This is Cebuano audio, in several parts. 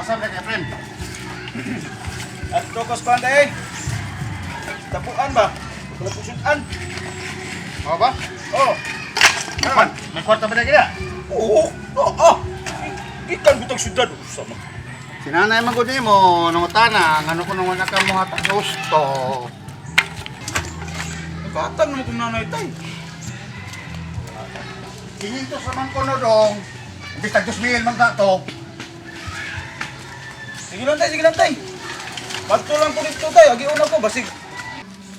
Pasar na kay friend. At tokos ko eh. Tapuan ba? Kalapusutan. Mao ba? Oh. Ano man? May kwarta ba na kaya? Oo. Oo. Ikan butang syudad usa man. Si nanay man gud nimo nangutana ngano ko nung wala ka mo hatag gusto. Nagkatang naman kong nanay tay. 500 raman ko no dong. Imbis tag 2,000 man ka to. Sige lang tay, sige lang tay. Bato lang ko dito tay, agi una ko basig.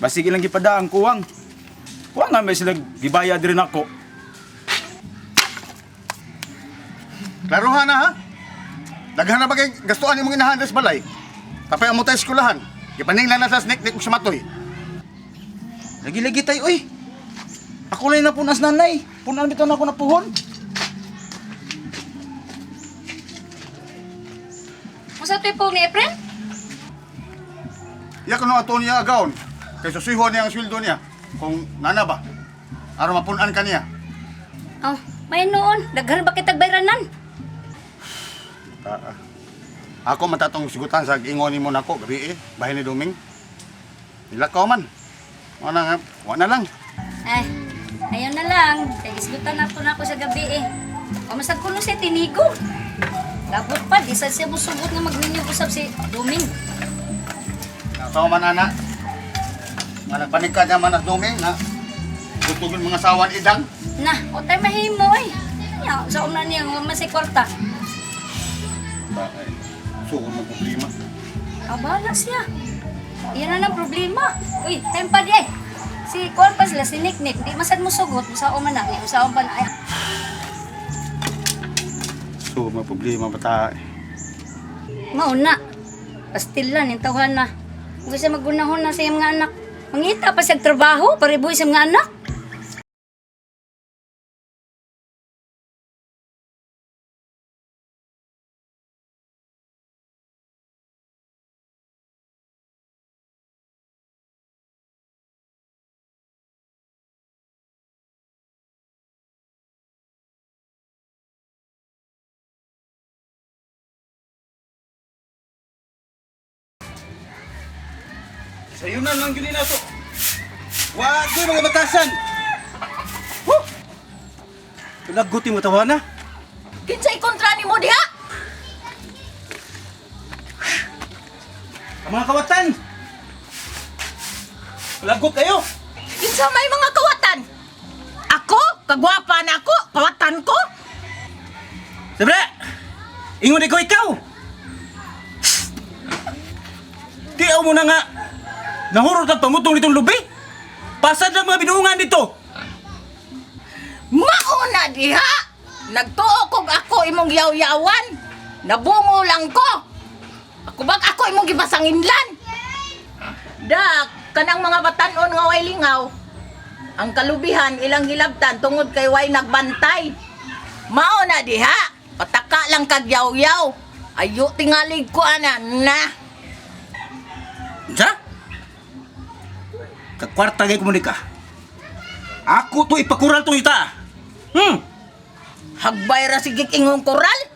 Basig ilang gipada ang kuwang. Kuwang nga may sila gibaya diri nako. Klaruhan na ha. Daghan na ba kay gastuan imong inahan sa balay? Tapay amo tayo eskwelahan. Gipaninglan na sa snik-nik sa matoy. Lagi-lagi tay oy. Ako lang na punas nanay. Punan bitaw na ako na puhon. Unsa to'y pong ni Efren? Iya kuno ato niya agaon. Kay susihon niya ang sweldo niya. Kung nana ba? Aron mapunan ka niya. Oh, may noon. Daghan ba kitag bayranan? Ah, ah. Ako matatong sigutan sa ingon nimo nako gabi eh. Bahin ni Duming. Nilakaw man. Wala nga, wala lang. Ay, ayaw na lang. Kay gisgutan na po na ako sa gabi eh. O masag kuno siya tinigo. Labot pa, di sa siya musugot nga magminyo usab si Duming. Nakaw man ana. Nga nagpanikad niya man as Duming na. Gusto mga sawan idang. Na, o tayo mahimo eh. Nya, sa una niya, nga man si kwarta. Ay, suko mo problema. Abala siya. Yan na ang problema. Uy, time pa di eh. Si Kuan pa sila, si Nick Nick. Di masad mo sugot, usaon man na. Usaon pa na. Ay, Suko mo problema bata. mauna. Pastilan, yung tawhan na. Gusto siya magunahon na sa iyang mga anak. Mangita pa siya trabaho, paribuhi sa mga anak. Sayo na lang yun na to. Wa ko mga batasan. Huh! Lagot yung tawana. Kinsay kontra nimo diha? Ang mga kawatan. Lagot kayo. Kinsa may mga kawatan? Ako? Kagwapa na ako? Kawatan ko? Siyempre, ingon ko ikaw. Di mo na nga. Nahurot ang pangutong nitong lubi. Pasad ng mga binuungan dito. Mauna diha! Nagtuo kog ako imong yaw-yawan. Nabungo lang ko. Ako bag ako imong gibasanginlan. Dak, kanang mga batanon nga way lingaw. Ang kalubihan ilang gilabtan tungod kay way nagbantay. Mao na diha. Pataka lang kag yaw-yaw. Ayo tingalig ko ana na. Sa? Kakwarta kay komunika. Ako to ipakural tong ita. Hagbay ra sige ingong koral.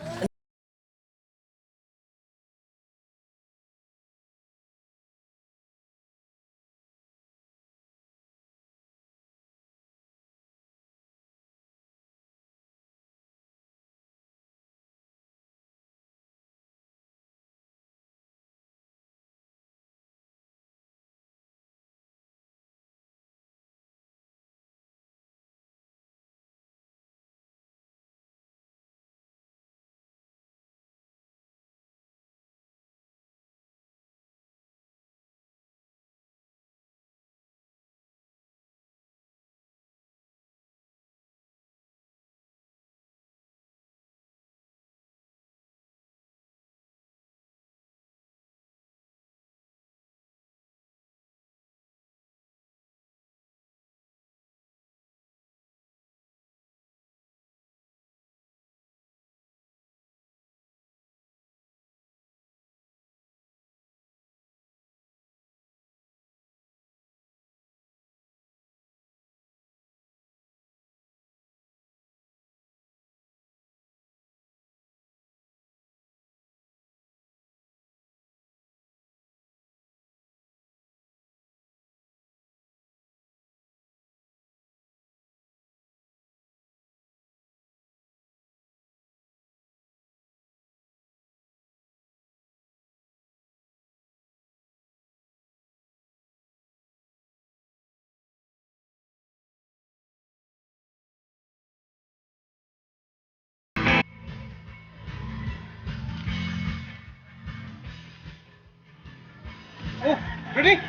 Oh, ready?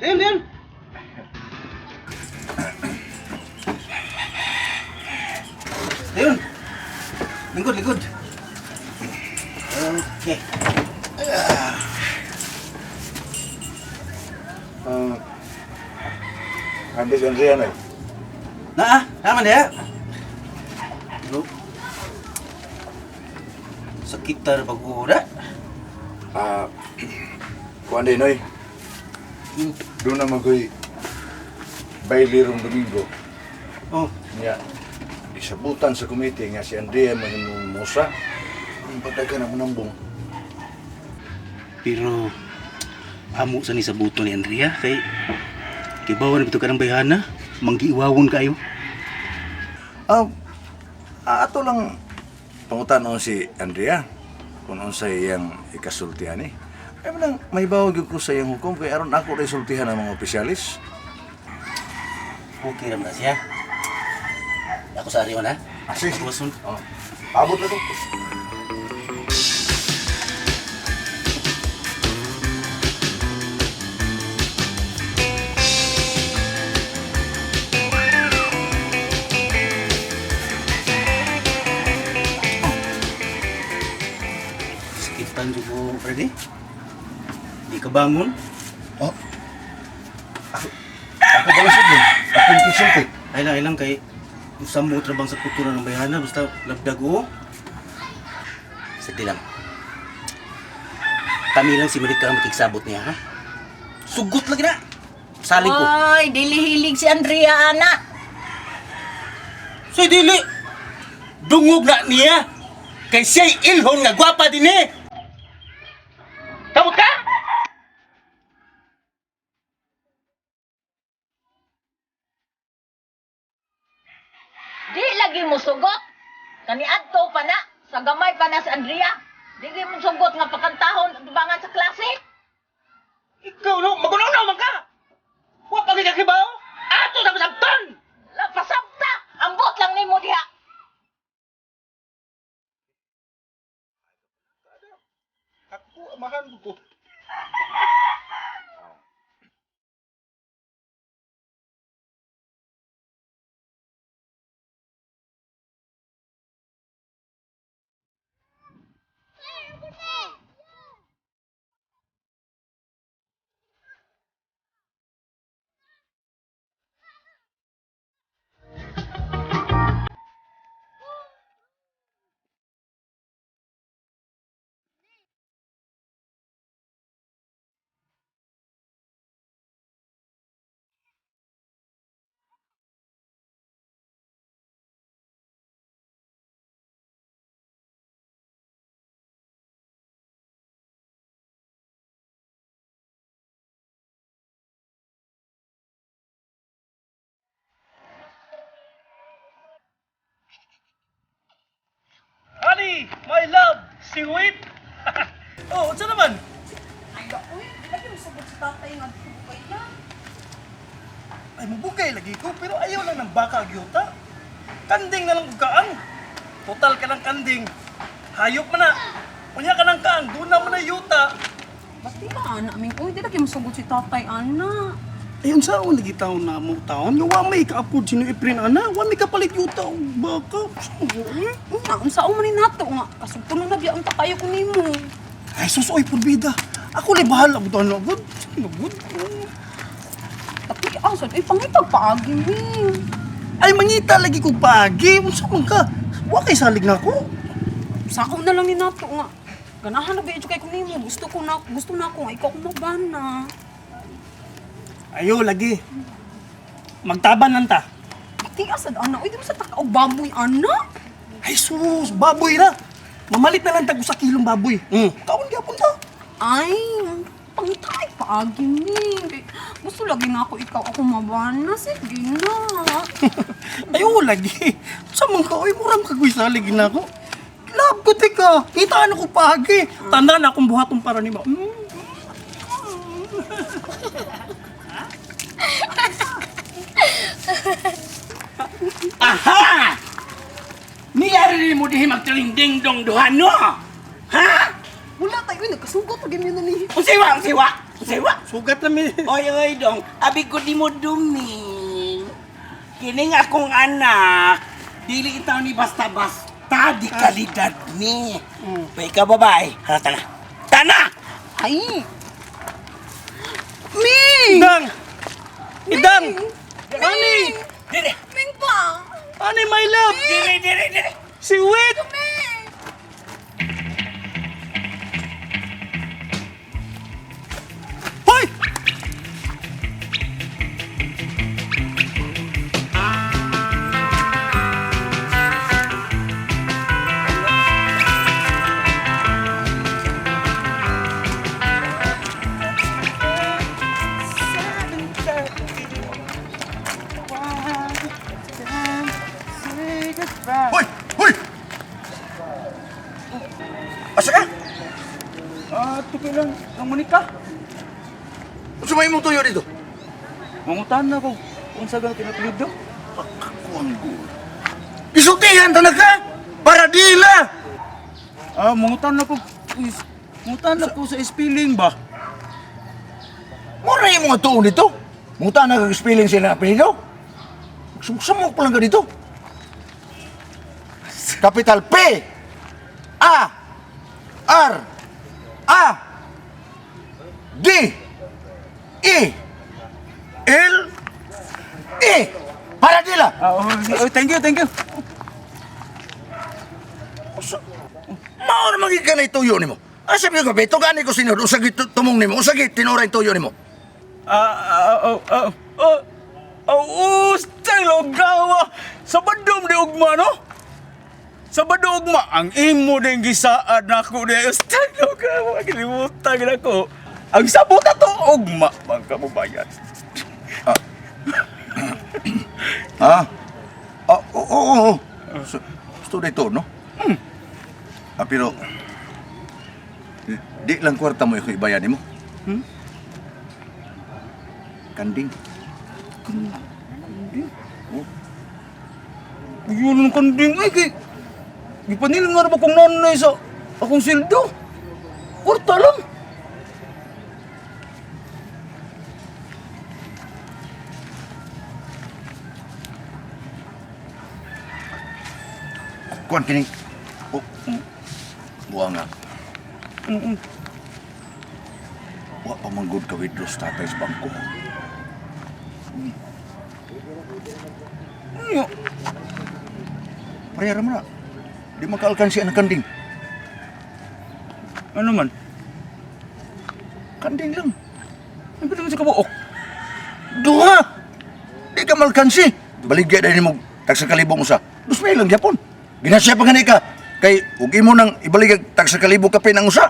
Dayon, dayon. Ayun. Lingkod, lingkod. Okay. Andes Andrea na. Naa, naman diha. Bro. Sakit ta pag-ura. Ah, kuan din oy. Doon na magoy baile rong Domingo. Oh, Nya gisabutan sa komite nga si Andrea mahimong musa. Ang patagan ang manambong. pero amo sa ni sa buto ni Andrea kay kibawan na bitaw ka ng bayhana, manggiiwawon kayo. Ah, ato lang pangutanon si Andrea kung unsay iyang ikasultihan eh. Ay manang may bawag gyud ko sa iyang hukom kay aron ako resultihan ang mga opisyalis. Okay ra man na siya. Ako sa ariwan ha. Ah, sige. Tuwason. Oh. Abot na to. Sakitan jud ko, Freddy. Di ka bangon. Oh. Ako, ako pala siya din. Akong kisulti. Ay lang, ay lang kay samot ra bang sa kultura ng bayhana basta labdag o. Sagdi lang. Kami lang si Malika ang makigsabot niya ha. Sugot lagi na. Salig ko. Oy, dili hilig si Andrea ana. Soy dili. Dungog na niya. Kay siya'y ilhon nga gwapa din eh. Kamot ka? Di lagi mo sugot. Kaniadto pa na sa gamay pa na si Andrea. Di mo sugot nga pakantahon at tubangan sa klase. Ikaw no, magunaw man ka. Wa pa gid kibaw. Ato sa masabtan. La pasabta, ambot lang nimo diha. Ako amahan ko. Honey, my love, si Wit. Oh, unsa naman? Uy, lagi mo sagot sa tatay nga bukay na. Ay, mabugay lagi ko, pero ayaw lang ng baka gyuta. Kanding na lang og kaang. Total ka ng kanding. Hayop man na. Unya ka ng kaang, doon na man na yuta. Bati ka, ana, aming. Uy, di lagi mo sagot si tatay, ana. Ay, unsa ang lagi taon na mo taon? Nga wa may kaapod sino Efren ana, wa may kapalit yuta og baka. Eh? Una, unsa man ni nato nga. Kasugto na biya ang takayo ko nimo. Ay, sus, oy, purbida. Ako lay bahala og taon gud. Sige gud. Tapi asa ay pangitag paagi mi. Ay, mangita lagi kog paagi. Unsa man ka? Wa kay salig na ako. Sako na lang ni nato nga. Ganahan na biya kay ko nimo. Gusto ko na, gusto na ako nga ikaw akong mabana. Ayo lagi. Magtaban lang ta. Pati asad ana, uy di mo sa taka og baboy ana. Ay sus, baboy ra. Mamalit na lang tag usa kilong baboy. Kaon gyapon ta. Ay, pangitay paagi mi. Kay, gusto lagi nga ako ikaw ako mabana. Sige na. Ayo lagi. Sa man ka oy muram ka guys salig na ako. Love ko tika. Kita ano ko pagi. Tanda na akong buhaton para nimo. Aha! Niyari mo dihi magtalinding dong duha no? Ha? Wala tayo, uy, nagkasugot pag na ni. Unsiwa, unsiwa! Unsay wa? Sugat na mi. Oy, oy, dong. Abi ko di mo duming. Kining akong anak, dili itaw ni basta-basta, di kalidad ni. Pa ikaw babae, hala tana. Tana! Ay! Ming! Idang! Idang! Ani! Dire, Ming pa! Ani my love! dire, dire, dire. Si Wit! Ming! Hoy! Hoy! Hoy! Asa ka? Ah, tupi lang. Ang Monica. Unsa may imong tuyo dito? Mangutan na ko. Unsa gani kinapelido? Kuang gud. Isultihan ta na ka! Para dila! Ah, mangutan na ko. Mangutan na ko sa spelling ba? Mura yung mga tuon dito. Muta na kag spelling sila apelyido. Sumok pa lang ka dito. Capital P A R A D E L E. Para dila. Ah, oh, oh, thank you, thank you. Mao na magiging ka na ituyo nimo. Asa ba gabi? Tugani ko sinod. Usagi tumong nimo. Usagi tinura yung tuyo nimo. Ah, ah, oh, oh, oh, oh, oh, style gawa. Sa badom di ugma, no? Sa badom ugma, ang imo din gisaad na ako di. Style gawa, kalimutan gid ako. Ang sabot ato ugma, bang kababayan. Ha? Ah, oo, oo, oo. So, gusto dito, no? Hmm. Ah, pero, di lang kwarta mo iko ibayan mo. Hmm? Kanding. Yun ang kanding ay kay gipanilin nga ra ba kong nanay sa akong sildo. Kwarta lang. Kuan kining. Oh. Buwa nga. Wa pa man good ka withdraw sa tatay sa bangko. Ano? Parehara mo na. Di makaalkansi ang kanding. Ano man? Kanding lang. Ano ba naman sa kabuok? Duha! Di ka malkansi. Baligya dahil mo tagsa kalibo mo sa. 2,000 lang gyapon. Ginasya pa gani ka. Kay ug imo nang ibaligya tagsa kalibo kapin ang usa.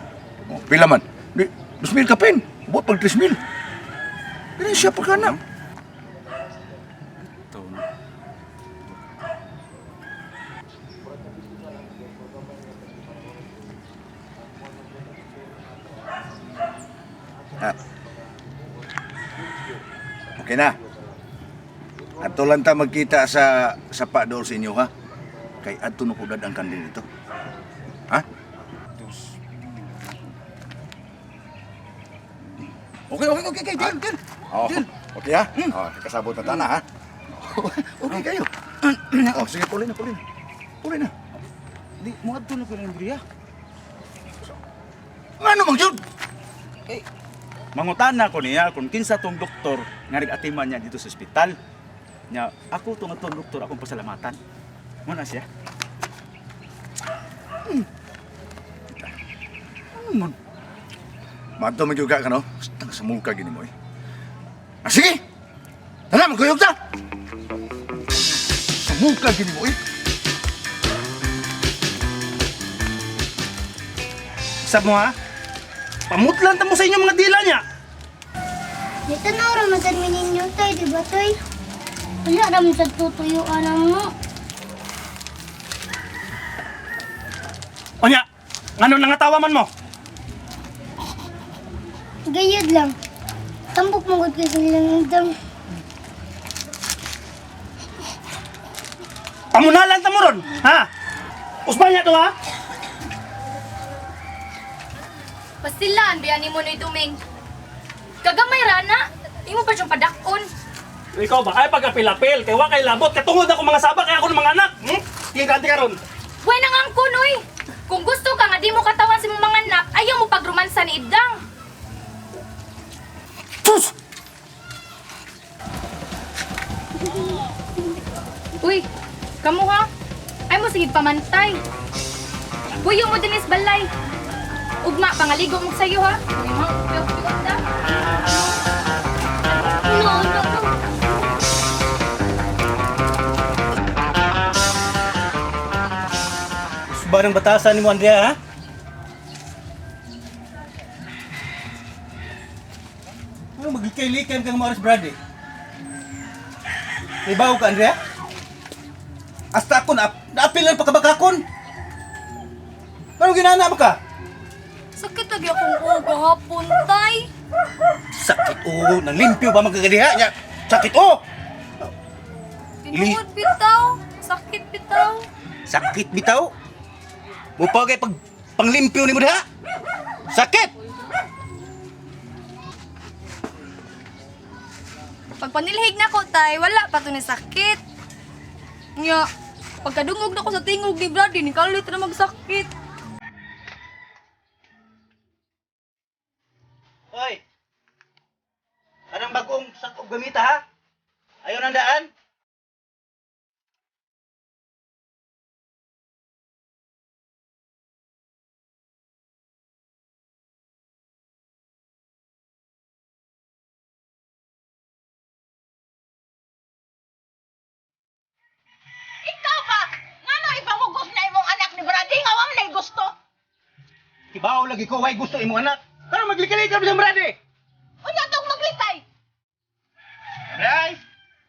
O, pila man. Di, 2,000 kapin. Buot pag 3,000. Ginasya pa ka na. Ah. Okay na. Adto lang ta magkita sa pa dool sa inyo ha. Kay adto no kudad ang kandil dito. Ha? Okay, okay, okay, okay, deal, deal. Oh, okay ha? Oh, kasabot na tana ha. Okay kayo. Oh, sige puli na, puli na. Puli na. Di, muadto na ko ng Andrea. Ngano man jud? Mangutana ko niya kung kinsa tong doktor nga nag-atiman niya dito sa ospital. Nya, ako tong atong doktor akong pasalamatan. Muna siya. Ano man? Madto man gyud ka no? Tang sa muka gini mo eh. Ah, sige. Tara magkuyog ta. Sa muka gini mo eh. Sab mo ha? Pamutlan ta mo sa inyong mga dila niya. Dito na raman sad mi ninyo toy, di ba toy? Wala raman sad tutuyuan ang mo. Onya, ngano nangatawa man mo? Gayud lang. Tambok mo gud kay silang indang. Pamunalan ta mo ron, ha? Usman niya to ha? Pastilan, biya ni mo ni Duming. Kagamay ra na. Imo pa siyang padakon. Ikaw ba ay pagapilapil kay wa kay labot katungod ako mga saba kay ako ng mga anak. Tingnan ka ron. Way nang angkon oy. Kung gusto ka nga di mo katawan sa imong mga anak, ayaw mo pagrumansa ni Idang. Uy, kamo ha? Ay mo sige pamantay. Buyo mo dinis balay. Ugma, pangaligo mo sayo ha. Uy, ma, piyok-piyok da. No, no, no. Ba ng batasan ni mo, Andrea, ha? Ano, maglikay-likay kang Maris Brad, eh. May bago ka, Andrea? Hasta ako, naapil lang pagkabakakon. Ano ginana mo ka? Sakit lagi akong ulo hapon, tay. Sakit, oh. Nang limpyo ba magkagadiha niya? Sakit, oh! Tinuod bitaw. Sakit bitaw. Sakit bitaw. Mupa kay pag panglimpyo ni mo diha. Sakit! Pag panilhig na ko, tay, wala pa to ni sakit. Nya, pagkadungog na ko sa tingog ni Brady, ni kalit na magsakit. Hoy! Anong bagong sakop gamita ha? Ayaw ng daan? Ikaw ba? Ngano ipamugos na imong anak ni Brady nga wa man nay gusto? Kibaw lagi ko, way gusto imong anak. Pero maglikali ka sa brade. Unya tong maglikay. Aray!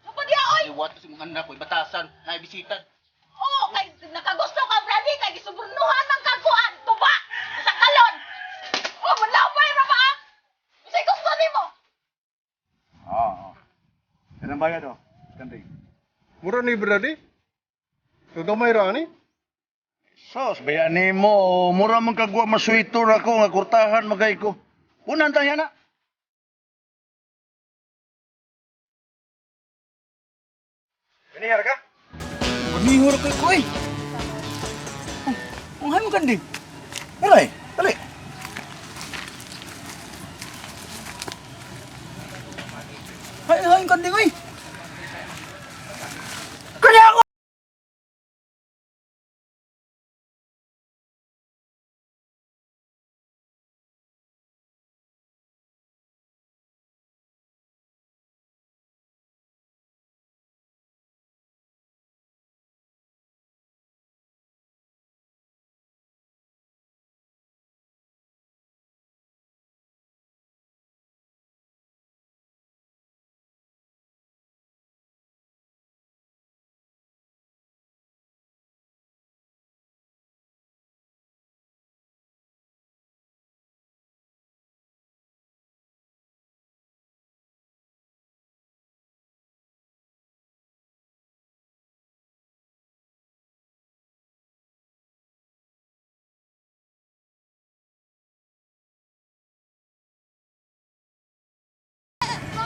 Mupod diha oy. Iwat sa imong anak, way batasan, naibisitan. Oo, kay nakagusto ka Brady kay gisuburnuhan man kag kuan, tuba sa kalon. Oh, mulaway ra ba? ah? Unsay gusto nimo? Oo. Yan ang bayad oh. Kanding. Mura ni Brady. Kagamay ra ni. Sos, baya nimo, mura man kagwa maswito ra ko nga kurtahan magay ko. Unan tayo na. Binihar ka? Manihor kay ko eh. Ang hay mo kanding. Aray, dali. Hay hay kanding oy. Kanya ako.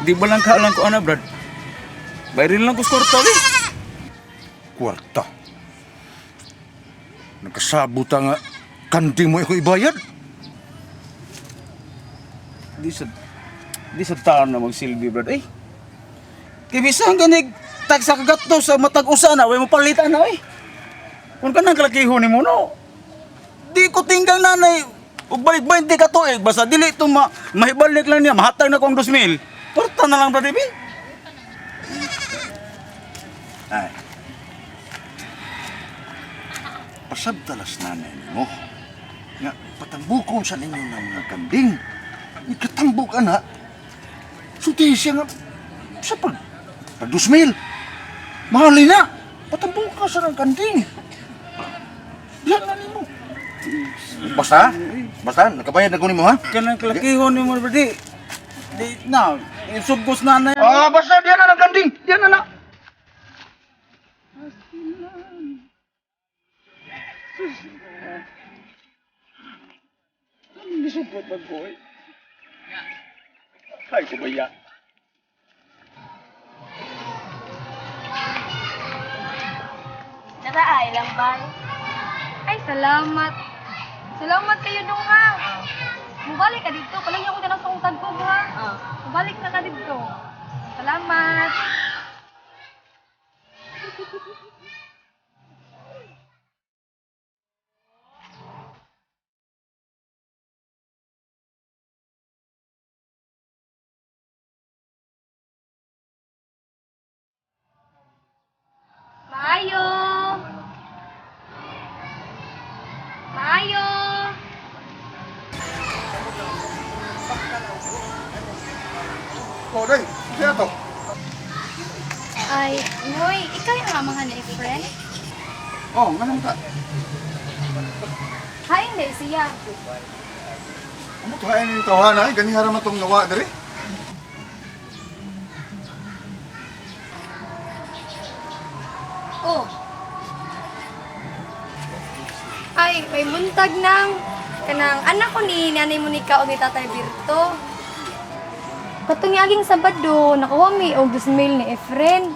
Di ba lang kaalam ko ana, Brad? Bayrin lang ko sa kwarta, eh. Kwarta. Nagkasabot nga kanding mo ako ibayad. Di sa taon na magsilbi, Brad. Eh, kay bisan ganig tag sa kagato sa matag usa na, way mo palitan na, eh. Kung ka nang kalakihon ni mo, no? Di ko tinggal nanay. Ug balik 20 ka tuig, basta dili to mahibalik lang niya, mahatag na ko ang 2,000. Kwarta na lang, Brad, eh. Ay. Pasabtalas nanay nimo. Nga patambukon sa ninyo ng mga kanding. Ikatambok ana. Sulti siya nga sa pag 2,000. Mahali na. Patambok ka sa ng kanding. Diyan na nimo. Basta, basta, nakabayad na ko nimo ha? Kanang kalakihon ni mo, Brad. Di, na, isugos na na. Ah, basta diyan na ng kanding. Diyan na na. Ay, kubaya. Tara, ay lang bay. Ay, salamat. Salamat kayo dong ha. Mubalik ka dito. Palagyan ko na lang sa kong tagkog ha. Mubalik na ka dito. Salamat. Maayo. Maayo. Oh, day. Siya to. Ay, Noy, ikaw yung amahan ni Efren? Oh, nganong ta? Hain di siya. Amo to hain ni tawhana ay ganihara man tong nawa diri. Oh. Ay, may muntag nang kanang anak ko ni Nanay Monica o ni Tatay Birto. Katong aging Sabado, nakuha mi og 2,000 ni Efren.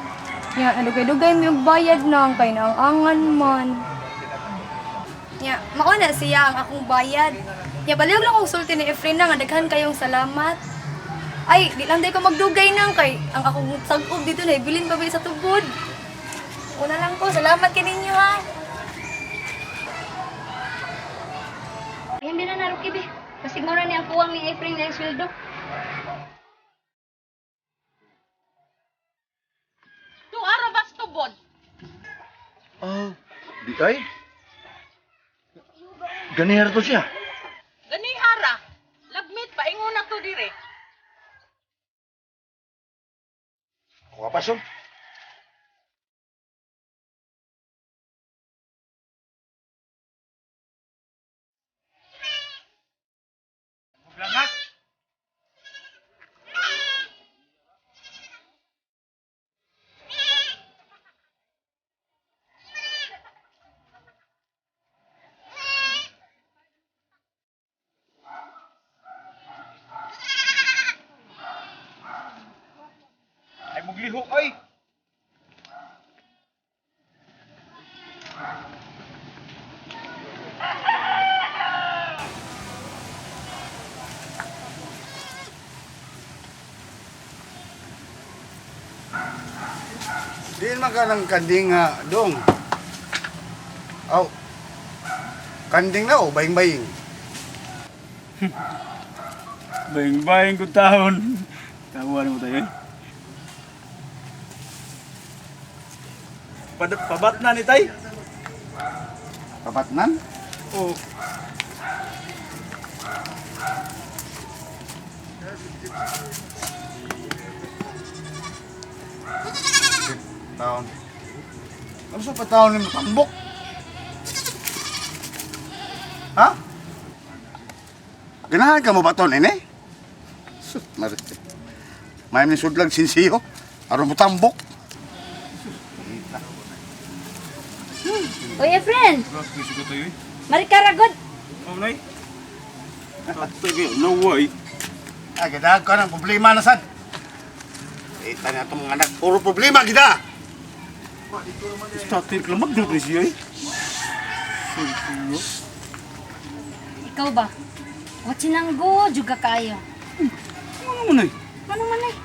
Nya, nadugay-dugay mi og bayad nang kay naangan man. Nya, mao na siya ang akong bayad. Nya, baliw lang kong sulti ni Efren na nga daghan kayong salamat. Ay, di lang day ko magdugay nang kay ang akong sag-ob dito na ibilin pa ba sa tubod. Una lang po, salamat kaninyo ha. Ayan, bina na, Ruki, be. Basig mo na niya ang kuwang ni Efren ng sweldo. Tuara bas tubod. Oh, di ay. Ganihar to siya. Ganihara. Lagmit paingon na to dire. Kuha pa, son. Ay, muglihok ay. Diin man ka ng kanding nga dong. Aw. Kanding na o baying-baying. Bayang-bayang ko taon. Tawa na mo tayo eh. Pabat na ni tay. Pabatnan? Oh. Taon. Ano sa pataon ni matambok? Ha? Ganahan ka mo ba to, nene? Sus, marites. May ni sudlag sinsiyo. Aron mo tambok. Uy, Efren! Marikaragod! Oh, nay. Tatay no way. Ay, ganahan ka ng problema na sad. Kita na itong mga anak. Puro problema, gida! Tatay ka lang magdog ni siya eh. Ikaw ba? Watsinanggo, juga kayo. Ano man ay? Ano man ay?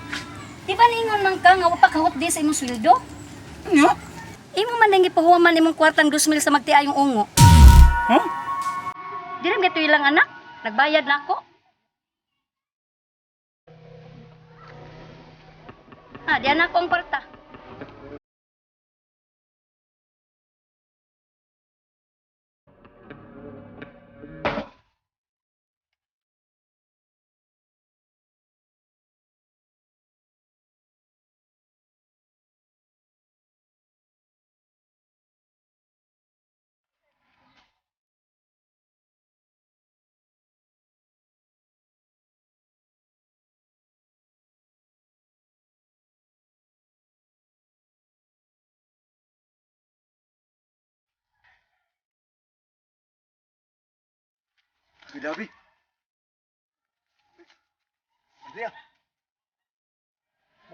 Di ba niingon man ka nga wapakahot di sa imong sweldo? Ano? Imo man nang gipahuwaman imong kwartang 2,000 sa magtiayong ungo. Ha? Di rin gatoy lang anak. Nagbayad na ako. Ha, di anak ko ang kwarta. Gabi. Andrea.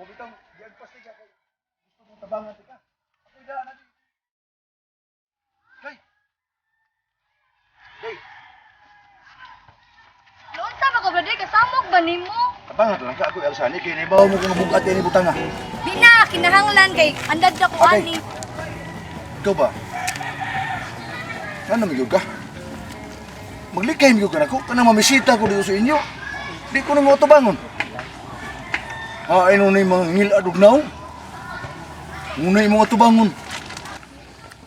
Mo bitong giagpas ka kay gusto mong tabangan ka. Ako'y daan na. Day. Day. Noon sa ba ko, brother? Kasamok ba nimo? Tabangan lang ka ako Elsa ni kay nabaw mo kang bugat ni butanga. Di na, kinahanglan kay andad na ko Okay. ani. Ikaw ba? Ano magyud ka? Maglikay magyud ka nako kanang mamisita ko dito sa inyo. Di ko na mo tabangon. Ah, ay nunay mga ngilad og naong. Ngunay mga tubangon.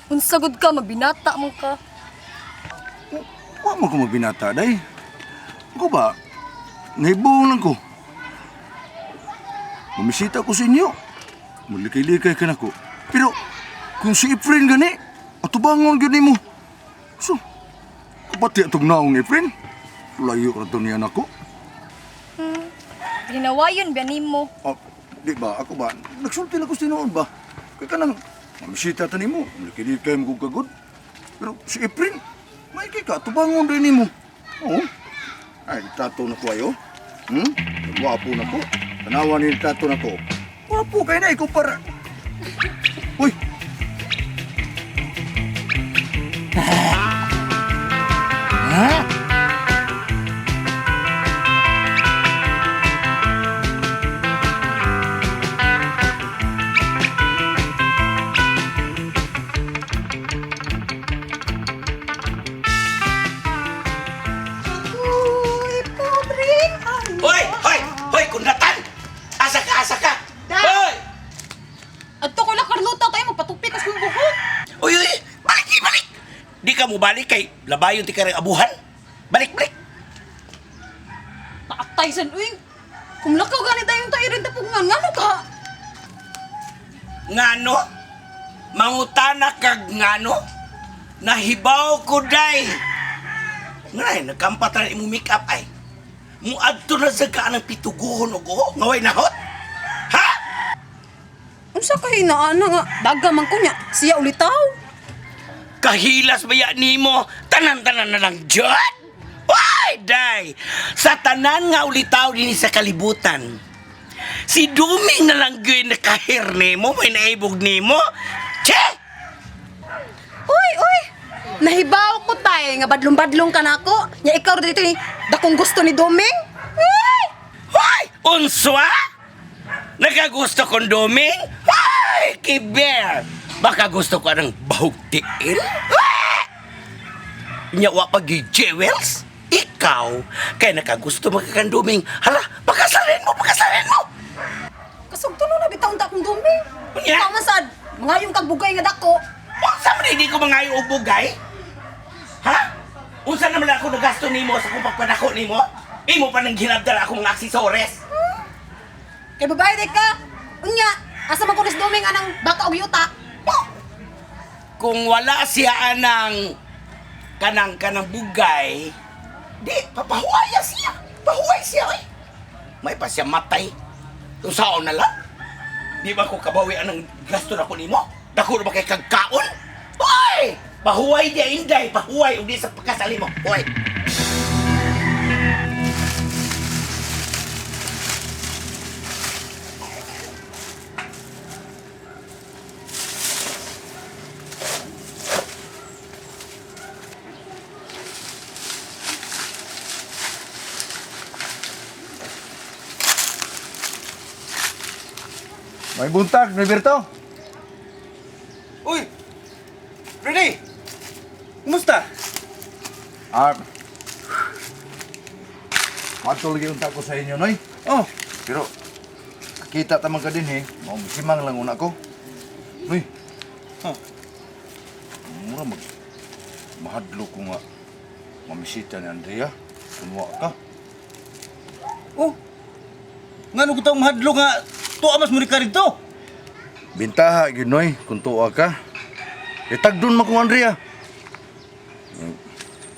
Unsagod ka, magbinata mo ka. Wa man ko magbinata, day. Ako ba? Nahibuong lang ko. Mamisita ko sa inyo. Malikay-likay ka na ko. Pero, kung si Efren gani, atubangon gyud nimo. So, kapati atong naong ni Efren. Layo ra to niya nako. Ginawayon ba nimo? Ah, di ba, ako ba, nagsulti lang ko sa tinuod ba? Kaya ka nang, mamisita ta nimo, malikay-likay mo kong kagod. Pero si Efren, may kay ka, tubangon din nimo. Oo. Ay, tato na ko ayo. Hmm? Gwapo na ko. Tanawa ni tato na ko. Gwapo kay na, ikaw para. Uy! Uy, pobre! Hoy, hoy, hoy, kundatan! Asa ka, asa ka? Hoy! Adto ko na Carlota tayo magpatupi kas kong buhok. Uy, uy, balik, balik! Di ka mo balik kay labayon ti ka rin abuhan. Balik, balik! Taatay san uy. Kumlakaw gani tayong tayo rin tapugngan ngano ka? Ngano? Mangutana kag ngano? Nahibaw ko day. Ngay, nagkampat na imong make-up ay. Muadto na sa ka ng pituguhon og uho, ngaway nahot. Ha? Unsa kay naana nga daga man ko nya siya ulitaw. Kahilas ba ya nimo? Tanan-tanan na lang dyan? Why, day? Sa tanan nga ulitaw din sa kalibutan. Si Duming na lang gyud nakahir nimo, may naibog nimo. Che! Uy, uy. Nahibaw ko tay nga badlong-badlong ka nako. Nya ikaw dito ni dakong gusto ni Doming. Uy! Hoy! Unswa? Nakagusto kong duming? Hoy! Kiber! Baka gusto ko ng bahog tiil? Ah! Nya wa pag jewels? Ikaw, kaya nakagusto magkakanduming. Hala, pakasalin mo, pakasalin mo! Kasugto no na bitaw ta akong Doming. Unya? Ikaw man sad, mangayong kag bugay nga dako. Unsa man hindi ko mangayo og bugay? Ha? Unsa naman ako nagasto nimo sa kung pagpadako nimo? Imo pa nang hinabdal akong mga aksesores. Kay babae day ka. Unya, asa man ko ni Doming anang baka og yuta? Kung wala siya anang kanang kanang bugay, di papahuwaya siya. Pahuway siya oy. May pa siya matay. Kung saon na lang. Di ba ko kabawi anang gasto na ko nimo? Dako na ba kay kagkaon? Hoy! Pahuway diya inday, pahuway ug di sa pagkasali mo. Hoy. May buntag, Roberto. Uy! Ready? Kumusta? Ah, Matol gyud unta ko sa inyo, Noy. Oh, Pero, kita tamang ka din, eh. Maumisimang lang una ko. Noy. Oh. Mura mag... Mahadlo ko nga. Mamisita ni Andrea. Kumuha ka. oh. Ngano ko taong mahadlo nga tuwa mas mo ni ka rito? Bintaha, gyud Noy, kung tuwa ka. Itagdon man ko, Andrea.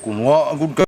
Kumuha agad ka.